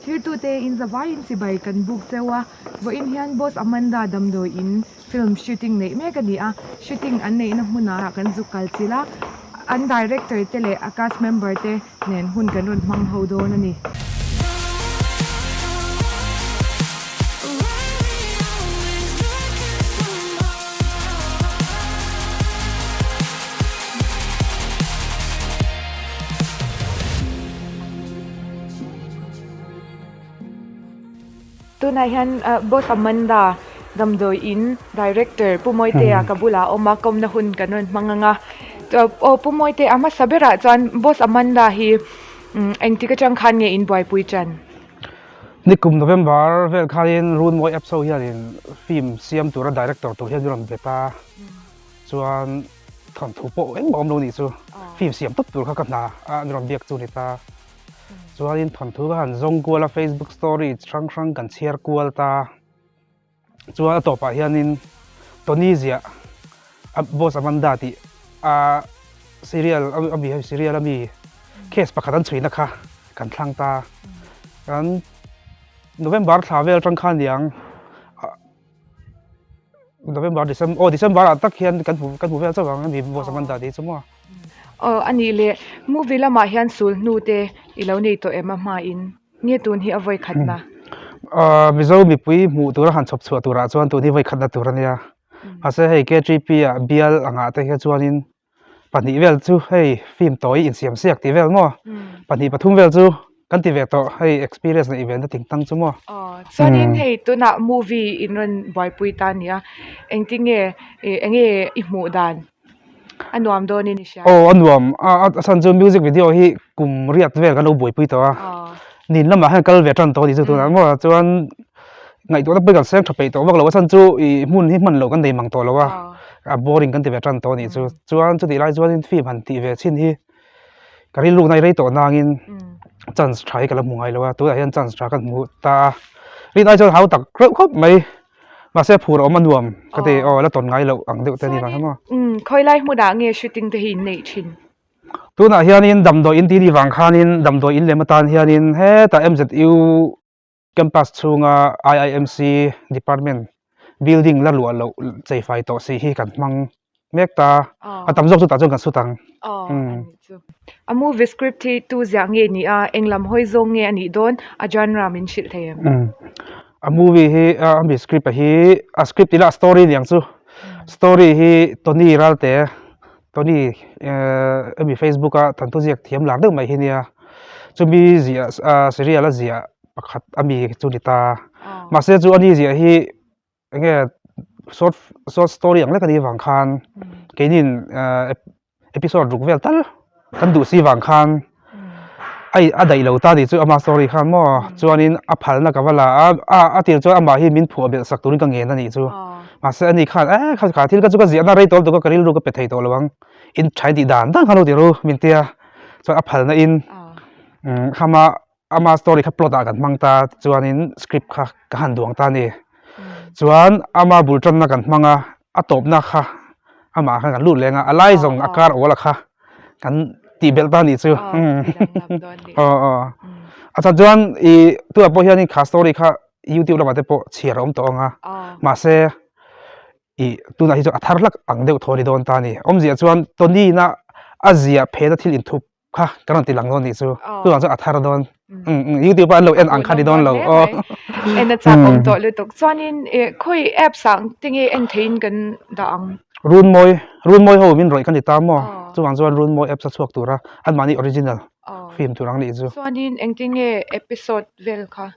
Thirtute in zavaiin chibai kan buk cheu a, vawiin hian Boss Amanda damdawiin film shooting neih mek a ni a, shooting an neihna hmunah kan zuk kal chilh a, an director te leh a cast member te nen hun kan rawn hmang ho dawn a ni. Tunah hian Boss Amanda damdawi in Director Pu Mawitea ka bulah a awm a, kawmna hun kan rawn hmang ang a. Aw Pu Mawite a hmasa berah chuan Boss Amanda hi engtik atang khan nge in buaipui tan? Nikum November vel khanin Runmawi Apps ho hianin film siam tura Director tur hian min rawn bet a, chuan thawnthu pawh engmah awm lo nih chu film siam tawp tur kha ka hna a min rawn biak chu ni ta. Chuanin thawnthu ka han zawng kual a Facebook story hrang hrang kan chhiar kual ta. Chuan a tawpah hianin Tony ziah a Boss Amanda tih a serial a mi serial a mi case pakhat an chhuina kha kan thlang ta. Kan November thla vel atang khan niang November December aw December ah tak hian kan hmu kan hmu vel chauh ang hemi Boss Amanda tih chu maw. Aw a nih leh movie lamah hian sul hnu te i lo nei tawh em a hmain. Nge tun hi a vawi khatna? Aaa Mizo mipui hmuh tura han chhawp chhuah turah chuan tun hi vawi khatna tur a nia. Mahse hei KTP ah bial angah te hian chuanin pahnih vel chu hei film tawi insiam siak tih vel maw? Pahnih pathum vel chu kan ti ve tawh hei experience neih ve na ting tang chu maw? Aw chuanin hei tunah movie in rawn buaipui ta a nia. Engtinge enge i hmuh dan? A nuam dawn in i hria. Aw a nuam a a chhan chu music video hi kum riat vel kan lo buaipui tawh a nin lamah hian kal ve tan tawh a ni chu tunah maw chuan ngaihtuahna pawh kan seng tha peih tawh vak lo a chhan chu ih hmun hi hman loh kan nei mang tawh lo a a boring kan ti ve tan tawh a nih chu chuan chutih lai chuan film han tih ve chhin hi ka rilru nai rei tawh nangin chance tha hi ka la hmu ngai lo a tunah hian chance tha ka hmu ta a rin ai chuan hau tak reuh khawp mai. Mahse phur a awm a nuam ka ti aw la tawn ngai loh ang deuh te a ni vang hian maw. Umm khawi lai hmunah nge shooting te hi in neih thin? Tunah hianin damdawi in tih ni vang khanin damdawi in lem atan hianin hetah MZU campus chhunga IIMC department building la luah loh chei fai tawh si hi kan hmang mek ta a tam zawk chu tah chuan kan sut ang. Aw a nih chu. A movie script hi tu ziah nge ni a eng lam hawi zawng nge a nih dawn a genre min hrilh thei em? A movie hi a mi script a hi a script ila a story ni ang chu story hi Tony Ralte Tony hemi Facebook a thanthu ziak thiam lar deuh mai hi nia chumi ziah serial a ziah pakhat a mi chu ni ta mahse chu ani ziah hi Enge short short story ang lek a nih vang khan keinin episode ruk vel tal kan duh si vang khan a a daih lo ta nih chu ama story khan maw chuanin a phalna ka va la a a a tir chuan amah hi min phuah belh sak turin ka ngen a nih chu mahse ani khan e kha kha thil kha chu ka ziahna rei tawh lutuk a ka rilru ka pe thei tawh lo ang in thain tih dan dan kha lo ti ru min tia chuan a phalna in khama Ama story kha plot ah kan hmang ta chuanin script kha ka han duang ta a ni. Chuan ama bul tanna kan hmang a, a tawpna kha amah khan kan lut leng a, a lai zawng a kar awl a kha kan tih belh ta a nih chu. Aw aw. A chhan chuan ih tunah pawh hianin kha story kha youtube lamah te pawh chhiar a awm tawh ang a, mahse ih tunah hi chuan a thar hlak ang deuh thaw a ni dawn ta a ni. Awmzia chuan Tony na a ziah phena thil inthup kha ka rawn ti lang dawn nih chu chuvang chuan a thar dawn youtube ah an lo en ang kha ni dawn lo aw en a chak awm tawh lutuk chuanin eh khawi apps ah tinge en theiin kan dah ang runmawi runmawi ho min rawih ka ni ta maw chuvang chuan runmawi apps a chhuak tura anmahni original film tur ang nih chu chuanin engtinge episode vel kha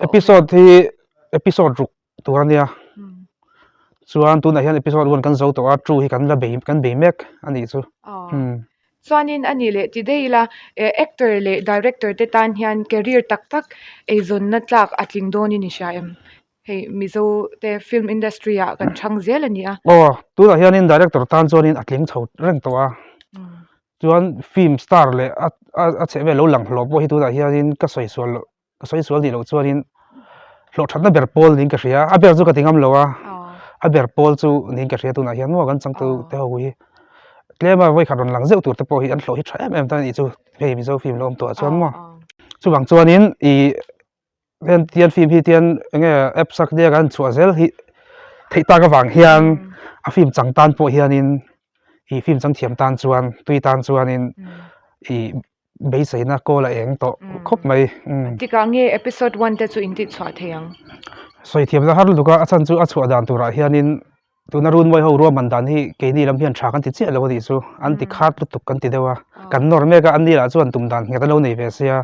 episode hi episode ruk tur a nia chuan tunah hian episode one kan zo tawh a two hi kan la bei kan bei mek a nih chu Chuanin a nih leh ti daih ila eh actor leh director te tan hian career tak tak eizawnna tlak a tling dawnin i hria em hei Mizo te film industry ah kan chhang zel a ni a. Aw tunah hianin director tan chuanin a tling chho reng tawh a chuan film star leh a a chhehvel lo lang hlawh pawh hi tunah hianin ka sawi sual loh Ka sawi sual nih loh chuanin hlawhthatna ber pawl niin ka hria, a ber chu ka ti ngam lo a, a ber pawl chu niin ka hria tunah hian maw kan changtu te ho hi tlema vawikhat rawn lang zeuh tur te pawh hi an hlawh hi tha em em ta a nih chu hei Mizo film lo awm tawh ah chuan maw chuvang chuanin ih. Heng tian film hi tian eng nge apps a nia kan chhuah zel hi theih tak avang hian a film chang tan pawh hianin ih film chang thiam tan chuan tui tan chuanin ih beiseina kawl a eng tawh khawp mai. Tikah nge episode one te chu in tih chhuah thei ang? Sawi thiam na har lutuk a, a chhan chu a chhuah dan turah hianin Tuna runmawi ho ruahman dan hi keini lam hian tha kan ti chiah lo a nih chu, an ti khat lutuk kan ti deuh a, kan nawr mek a, an ni lah chuan tum dan nghet an lo nei ve sia,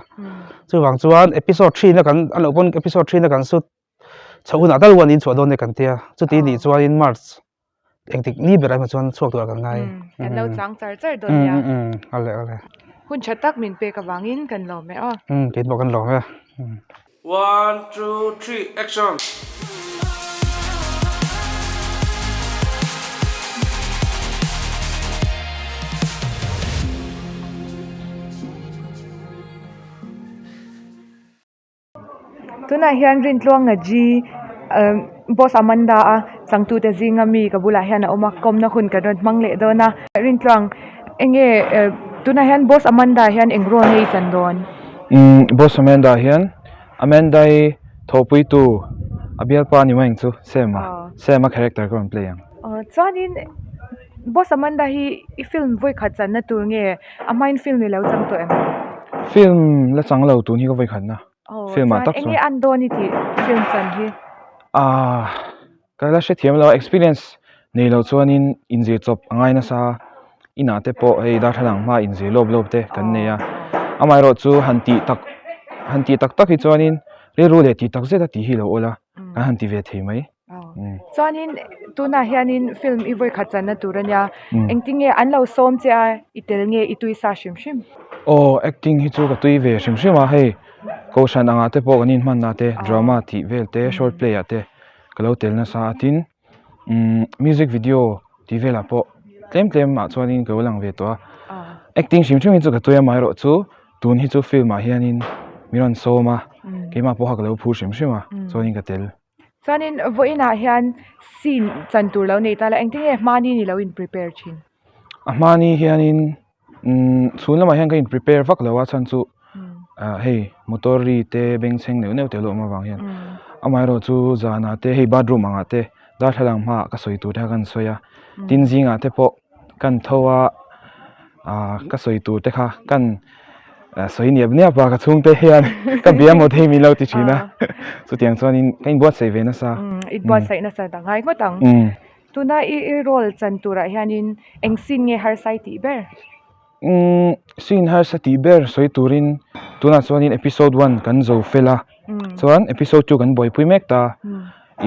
chuvang chuan episode three na kan a loh pawn episode three na kan shoot chhoh hunah tal one in chhuah dawn e kan tia, chuti nih chuanin March engtik ni berah emaw chuan chhuak turah kan ngai. Kan lo chang char char dawn nia. Awle awle. Hun tha tak min pek avangin kan lawm e aw. Keimah pawh kan lawm e. One two three action. Tunah hian Rintluanga G Boss Amanda a changtute zinga mi ka bulah hian a awm a kawmna hun kan rawn hmang leh dawn a Rintluang enge tunah hian Boss Amanda hian eng role nge i chan dawn? Umm Boss Amanda hian Amanda-i thawhpuitu a bialpa ni mai ang chu Sam-a Sam-a character ka rawn play ang. Aw chuanin Boss Amanda hi i film vawikhat channa tur nge a hmain film i lo chang tawh em? Film la chang lo tun hi ka vawikhatna film ah tak chuan. Enge an dawn i tih film chan hi? Aaa ka la hrethiam lo a experience nei lo chuanin inzir chawp a ngai nasa inah te pawh hei darthlalang hma inzir lawp lawp te kan nei a amaherawh chu han tih tak han tih tak tak hi chuanin rilru leh tih tak zet a tih hi lo awl a kan han ti ve thei mai. Chuanin tunah hianin film i vawi khat channa tur a nia engtin nge an lo sawm che a i tel nge i tui sa hrim hrim? Aw acting hi chu ka tui ve hrim hrim a hei kohhran angah te pawh kan inhmanna te drama tih vel te short play ah te ka lo tel nasa a tin umm music video tih velah pawh tlem tlem ah chuanin ka lo lang ve tawh a acting hrim hrim hi chu ka tui amaherawh chu tun hi chu film ah hianin min rawn sawm a keimah pawh kha ka lo phur hrim hrim a chuanin ka tel. Chuanin vawiinah hian scene chan tur lo nei ta la engtin nge hmani ni lo in prepare thin? A hmani hianin umm chhun lamah hian ka in prepare vak lo a chhan chu ah hei motor ri te bengchheng neuh neuh te a lo awm avang hian amaherawh chu zanah te hei bathroom angah te darthlalang hmaah ka sawi tur te kha ka han sawi a tin zingah te pawh kan tho a ah ka sawi tur te kha kan sawi niap niap a ka chhungte hian ka bia maw thei min lo ti thin a chutiang chuanin ka inbuatsaih ve nasa. Inbuatsaih nasa ta ngai ngawt ang. Tuna i i role chan turah hianin eng scene nge harsa i tih ber? Umm scene harsa tih ber sawi turin tunah chuanin episode one kan zo fel a chuan episode two kan buaipui mek ta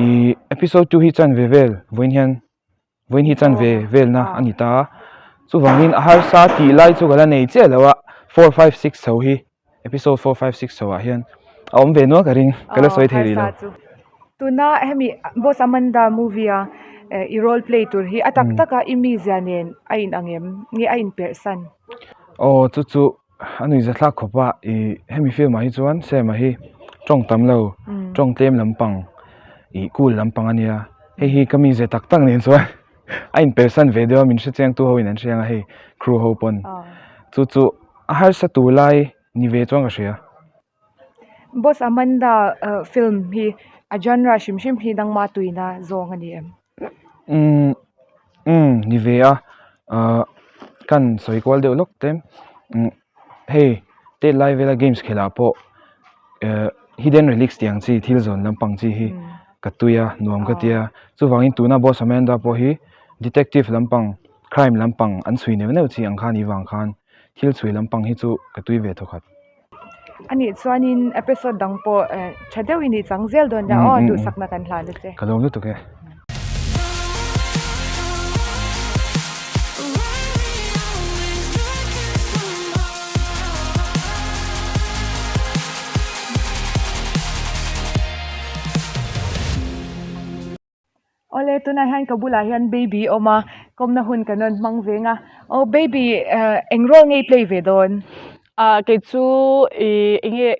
ih episode two hi chan ve vel vawiin hian vawiin hi chan ve velna a ni ta a chuvangin a harsa tih lai chu ka la nei chiah lo a four five six chho hi episode four five six chho ah hian a awm ve nual ka ring ka la sawi thei rih lo. Tuna hemi Boss Amanda movie a i role play tur hi a tak tak a i mizia nen a in ang em nge a in perh san? Aw chu chu a nuihza thlak khawp a i hemi film ah hi chuan Sam a hi tawng tam lo tawng tlem lampang ih cool lampang a nia hei hi ka mizia tak tak nen chuan a in perh san ve deuh a min hre chiang tu ho in an hre ang a hei crew ho pawn chu chu a harsa tur lai ni ve chuan ka hria. Boss Amanda film hi a genre hrim hrim hi nangma tuina zawng a ni em? Umm umm ni ve a ah kan sawi kual deuh lawk te umm hei tet lai vela games khelh ah pawh eh hidden relics tih ang chi thil zawn lampang chi hi ka tui a nuam ka tia chuvangin tuna Boss Amanda pawh hi detective lampang crime lampang an chhui neuh neuh chi ang kha ni vang khan thil chhui lampang hi chu ka tui ve thawkhat. A nih chuanin episode dang pawh tha deuhin i chang zel dawn nia aw duhsakna kan hlan a che. Ka lawm lutuk e. Awle tunah hian ka bulah hian baby a awm a kawmna hun kan rawn hmang veng a aw baby eh eng role nge i play ve dawn? Ah kei chu ih eng nge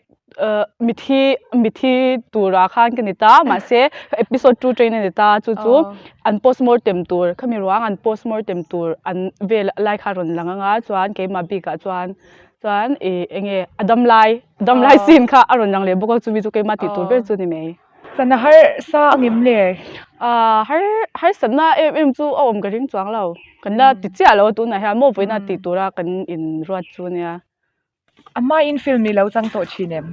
ah mithi mithi turah khan ka ni ta mahse episode two train a ni ta chu chu an postmortem tur khami ruang an postmortem tur an vel lai kha a rawn lang anga chuan keimah bikah chuan. Chuan ih enge a dam lai dam lai scene kha a rawn lang leh bawk a chumi chu keimah tih tur ber chu ni mai. Chana har sa angem le? Ahh har harsatna em em chu a awm ka ring chuang lo. Kan la ti chiah lo a tunah hian maw vawiina tih tura kan inruat chu nia. A hmain film i lo chang tawh thin em?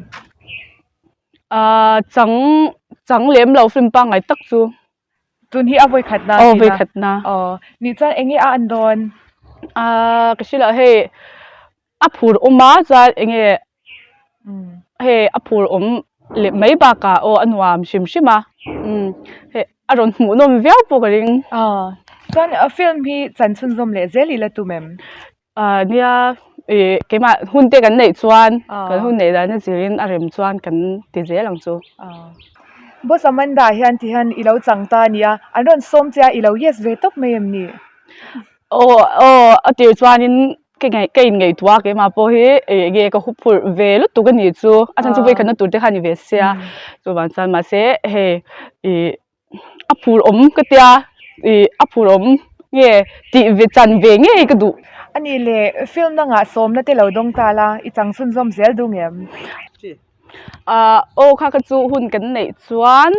Ahh chang chang lem lo film pangngai tak chu. Tun hi a vawi khatna Aw vawi khatna. Aw nih chuan eng nge a an dawn? Ahh ka hrilh ah hei a phur awm a chuan eng nge hei a phur awm leh mai bakah aw a nuam hrim hrim a umm hei a rawn hmuh nawm viau pawh ka ring. Aw chuan film hi chan chhunzawm leh zel ila tum em? Ahh nia ih keimah hun te kan neih chuan kan hun neih dan a zirin a rem chuan kan ti zel ang chu. Boss Amanda hian ti hian i lo chang ta a nia, an rawn sawm che a i lo yes ve tawp mai em ni? Aw aw a tir chuanin ka ngaih ka inngaihtuah a keimah pawh hi ih enge ka huphurh ve lutuk a nih chu a chhan chu vawikhatna tur te kha a ni ve sia chuvang chuan mahse hei ih a phur awm ka tia ih a phur awm nge tih ve chan ve ngei ka duh. A nih leh film dangah sawmna te lo dawng ta la i chang chhunzawm zel duh ngem? Ahh aw kha kha chu hun kan neih chuan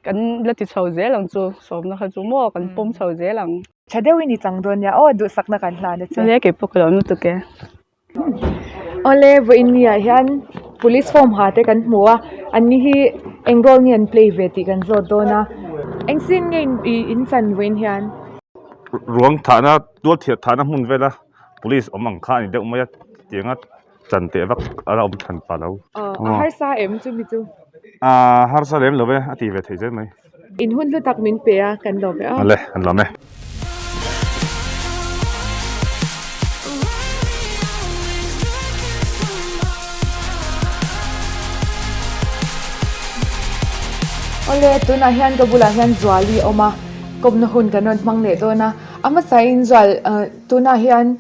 kan la ti chho zel ang chu sawmna kha chu maw kan pawm chho zel ang. Tha deuhin i chang dawn nia aw duhsakna kan hlan a che. Awle keipawh ka lo lutuk e. Awle vawiin ni ah hian police form ha te kan hmu a an ni hi eng role nge an play ve tih kan zawt dawn a eng sin nge ih in chan vawiin hian. Ruang thahna tual thiah thahna hmun vela police awm ang kha a ni deuh mai a tianga chan teh vak a la awm than pa lo. A harsa em chumi chu? A harsa lem lo e a ti ve thei zel mai. In hun hlu tak min pe a kan lawm e aw. Awle kan lawm e. Awle tunah hian ka bulah hian Zuali a awm a kawmna hun kan rawn hmang leh dawn a a hmasain Zual tunah hian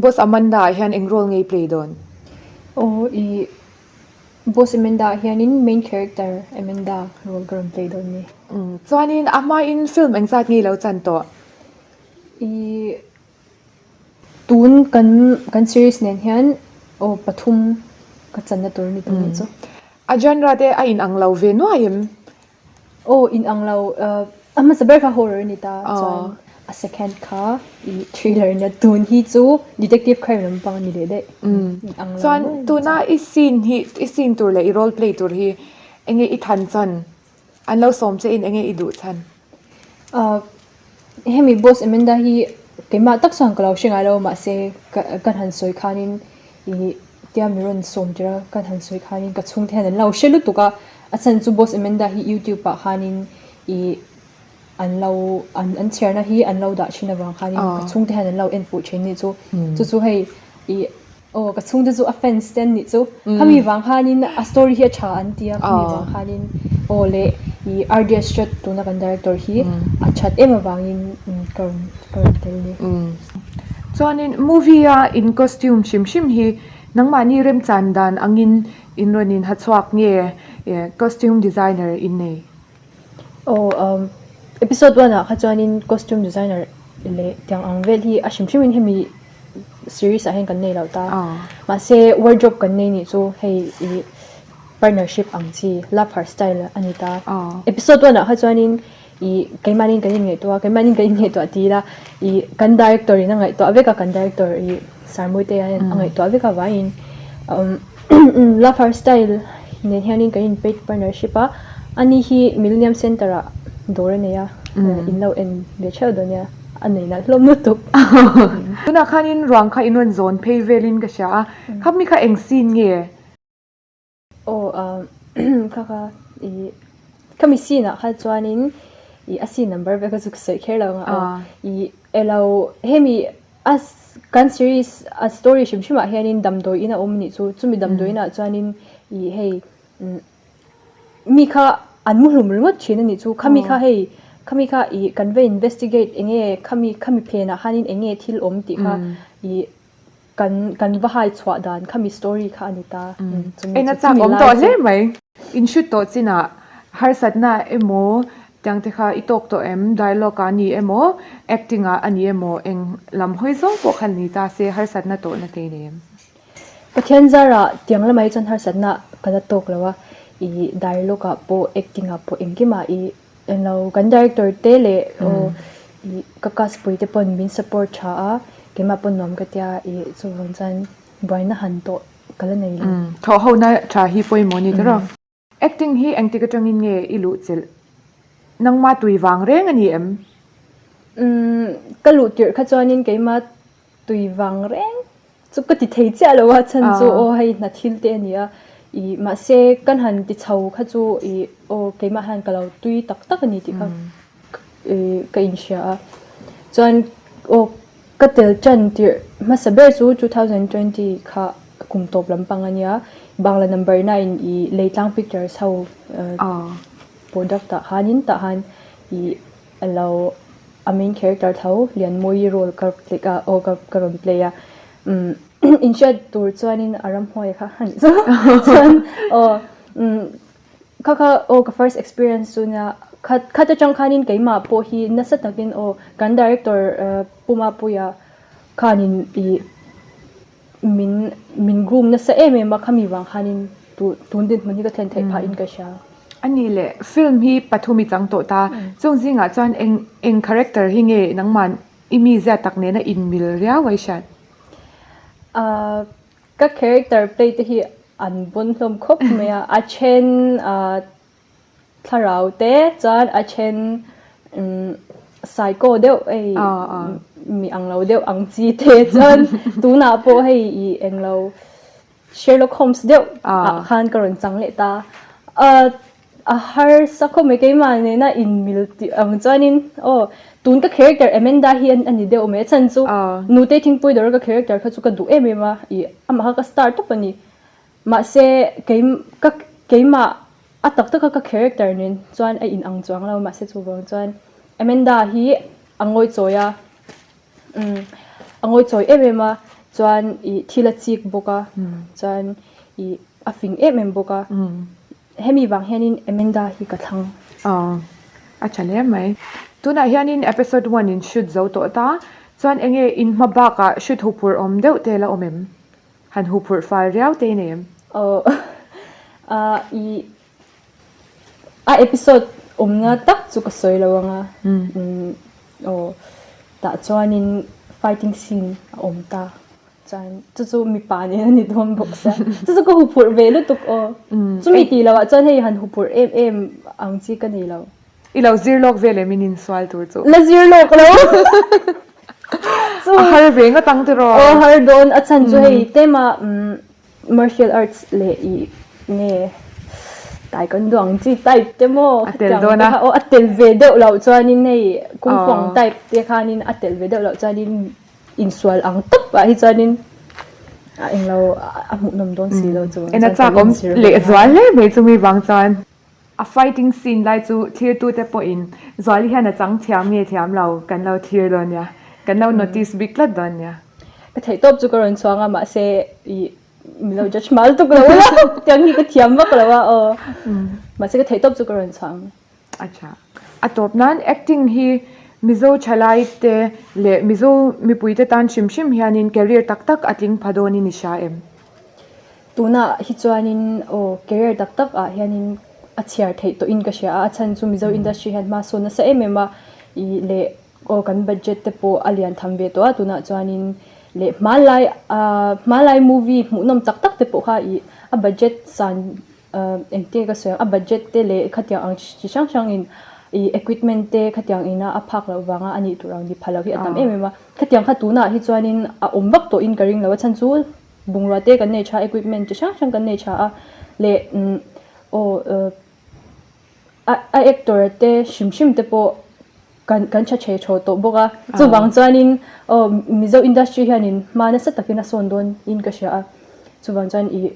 Boss Amanda ah hian eng role nge i play dawn? Aw i Boss Amanda ah hianin main character Amanda role ka rawn play dawn ni. Umm chuanin a hmain film engzat nge i lo chan tawh? I tun kan kan series nen hian aw pathum ka channa tur a ni tawh nih chu. A genre te a inang lo ve nuai em? Aw inang lo a hmasa ber kha horror a ni ta chuan a second kha i thriller nia tun hi chu detective crime lampang a ni leh daih inang lo Chuan tuna i scene hi i scene tur leh i role play tur hi enge i than chan an lo sawm che in enge i duh chhan? Hemi boss Amanda hi keimah tak chuan ka lo hre ngai lo mahse ka han sawi khanin i Tia mi rawn sawm tir a, kan han sawi khanin ka chhungte hian an lo hre lutuk a, a chhan chu Boss Amanda hi YouTube ah khanin ih an lo an an chhiarna hi an lo dah thin avang khanin ka chhungte hian an lo en fuh thin nih chu, chu chu hei ih aw ka chhungte chu a fans te an nih chu, khami vang khanin a story hi a tha an ti a, khami vang khanin aw leh ih RDS Shot tuna kan director hi a that em avangin ka rawn ka rawn tel ni. Chuanin movie a in costume hrim hrim hi nangmahni remchan dan angin in rawn in ha chhuak nge costume designer in nei? Aw episode one ah kha chuanin costume designer leh tiang ang vel hi a hrim hrim in hemi series ah hian kan nei lo ta. Mahse wardrobe kan nei nih chu hei ih partnership ang chi love her style a ni ta. Episode one ah kha chuanin Ih keimahni kan inngaihtuah a, keimahni kan inngaihtuah ti ila ih kan director in a ngaihtuah vek a, kan director ih Sarmuitea hian a ngaihtuah vek a vaiin umm Love Her Style nen hianin kan in paid partnership a, ani hi Millennium Centre ah dawr a nei a, in lo en ve theuh dawn nia, a nei nalh hlawm lutuk. Tunah khanin ruang kha in rawn zawn phei velin ka hria a, khami kha eng scene nge? Aw kha kha ih khami scene ah kha chuanin ih a scene number vel kha chu ka sawi kher lo ang a aw ih elo hemi a kan series a story hrim hrim ah hianin damdawi in a awm anih chu chumi damdawi inah chuanin ih hei mi kha an mu hlum ringawt thin anih chu khami kha hei khami kha ih kan va investigate eng nge khami khami phenah khanin eng nge thil awm tih kha ih Kan kan va hai chhuah dan kha mi story kha a ni ta. En a chak awm tawh hle mai. In shoot tawh chinah harsatna emaw tiang te kha i tawk tawh em? Dialogue ah a ni emaw acting ah a ni emaw eng lam hawi zawng pawh kha ni ta se harsatna tawhna te i nei em? Pathian zarah tiang lamah hi chuan harsatna ka la tawk lo a, ih dialogue ah pawh acting ah pawh engkimah ih englo kan director te leh aw ih ka cast pui te pawn min support tha a, keimah pawn nuam ka tia ih chuvang chuan buaina han tawh ka la nei lo. Thawh ho na tha hi pawimawh a ni tawrh a. Acting hi engtik atangin nge i luh chilh? Nangma tui vang reng a ni em? Umm, ka luh tirh kha chuanin keima tui vang reng chu ka ti thei chiah lo a, chhan chu aw hei hna thil te a ni a, ih mahse kan han ti chho kha chu ih aw keimah hian ka lo tui tak tak a ni tih kha ih ka inhria a, chuan aw Ka tel tan tirh hmasa ber chu 2020 kha kum tawp lampang a nia, Bangla number 9 i Leitlang Pictures ho product ah khanin tah khan i a lo a main character tho Lianmawii role ka click a aw ka ka rawn play a umm inhriat tur chuanin a ramhuai kha a nih chu chuan aw umm Kha kha aw ka first experience chu nia khat khat atang khanin keimah pawh hi nasa takin aw kan director Pu Mapuia khanin ih min min groom nasa em em a khami vang khanin tu tun dinhmun hi ka thlen theih phah in ka hria. A nih leh film hi pathum i chang tawh ta chung zingah chuan eng eng character hi nge nangmah i mizia tak nena inmil riau a i hriat? Ahh Ka character play te hi an bawn hlawm khawp mai a, a then ah thlarau te chuan a then umm psycho deuh hei mi ang lo deuh ang chi te chuan tunah pawh hei ih englo Sherlock Holmes deuh ah khan ka rawn chang leh ta ah A harsa khawp mai keimah nena inmil tih ang chuanin aw tun ka character Amanda hi a ni deuh mai a chhan chu Nutei Thingpui dawr ka character kha chu ka duh em em a ih amah kha ka star tawp a ni mahse kei ka keimah a tak taka ka character nen chuan a in ang chuang lo mahse chuvang chuan Amanda hi a ngawi chawi a umm a ngawi chawi em em a chuan ih thil a chik bawk a chuan ih a fing em em bawk a. Hemi vang hianin Amanda hi ka thlang. Aw, a tha hle mai. Tunah hianin episode one in shoot zo tawh ta, chuan enge in hma bakah shoot huphurh awm deuh te la awm em? Han huphurh fal riau te i nei em? Aw, ah i a episode awmna tak chu ka sawi lo ang a, umm aw tah chuanin fighting scene a awm ta. Chuan chu chu mipa nen a ni dawn bawk sia. Chu chu ka huphurh ve lutuk aw. Chumi tih loh ah chuan hei han huphurh em em ang chi ka nei lo. I lo zir lawk vel em in insual tur chu? La zir lawk lo. A har ve ngawt ang tiraw? Aw har dawn a chhan chu hei tlema martial arts leh ih nge taekwondo ang chi type te maw A tel dawn a. Aw a tel ve deuh loh chuanin hei kung fu ang type te khanin a tel ve deuh loh chuanin Insual ang tawp ah hi chuanin a englo a hmuhnawm dawn si lo chu. En a chak awm lehzual hle mai chumi vang chuan. A fighting scene lai chu thlirtute pawhin Zuali hian a chang thiam nge thiam lo kan lo thlir dawn nia, kan lo notice bik tlat dawn nia. Ka theih tawp chu ka rawn chhuang a mahse ih mi lo judge mal tuk lo ula tiang hi ka thiam vak lo a aw mahse ka theih tawp chu ka rawn chhuang. Acha. A tawp nan acting hi Mizo thalai te leh Mizo mipui te tan hrim hrim hianin career tak tak a tling pha dawnin i hria em? Tunah hi chuanin aw career tak tak ah hianin a chhiar theih tawhin ka hria a, a chhan chu Mizo industry hian hma sawn nasa em em a ih leh aw kan budget te pawh a lian tham ve tawh a tunah chuanin leh hmanlai ah hmanlai movie hmuhnawm tak tak te pawh kha ih a budget san Engte ka sawi ang, a budget te leh khatiang ang chi hrang hrang in ih equipment te khatiang ina a phak loh vanga a nih tur ang ni pha loh hi a tam em em a. Khatiang kha tunah hi chuanin a awm vak tawhin ka ring lo a chhan chu bungrua te kan nei tha a, equipment chi hrang hrang kan nei tha a leh aw a a actor te hrim hrim te pawh kan kan tha thei thaw tawh bawk a. Chuvang chuanin aw Mizo industry hianin hma nasa takin a sawn dawn in ka hria a, chuvang chuan ih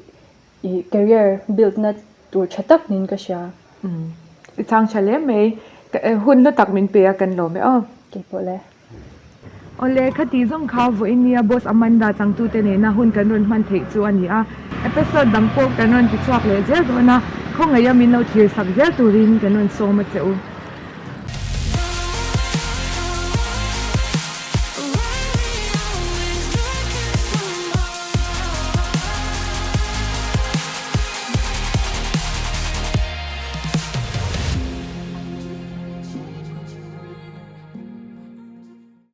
I career build na tur tha tak niin ka hria. Umm i chang tha hle mai. Hun hlu tak min pe a kan lawm e aw. Keipawh le. Awle khati zawng kha vawiin nia Boss Amanda changtute nena hun kan rawn hman theih chu a ni a. Episode dang pawh kan rawn ti chhuak leh zel dawn a, khawngaih a min lo thlir sak zel turin kan rawn sawm a che u.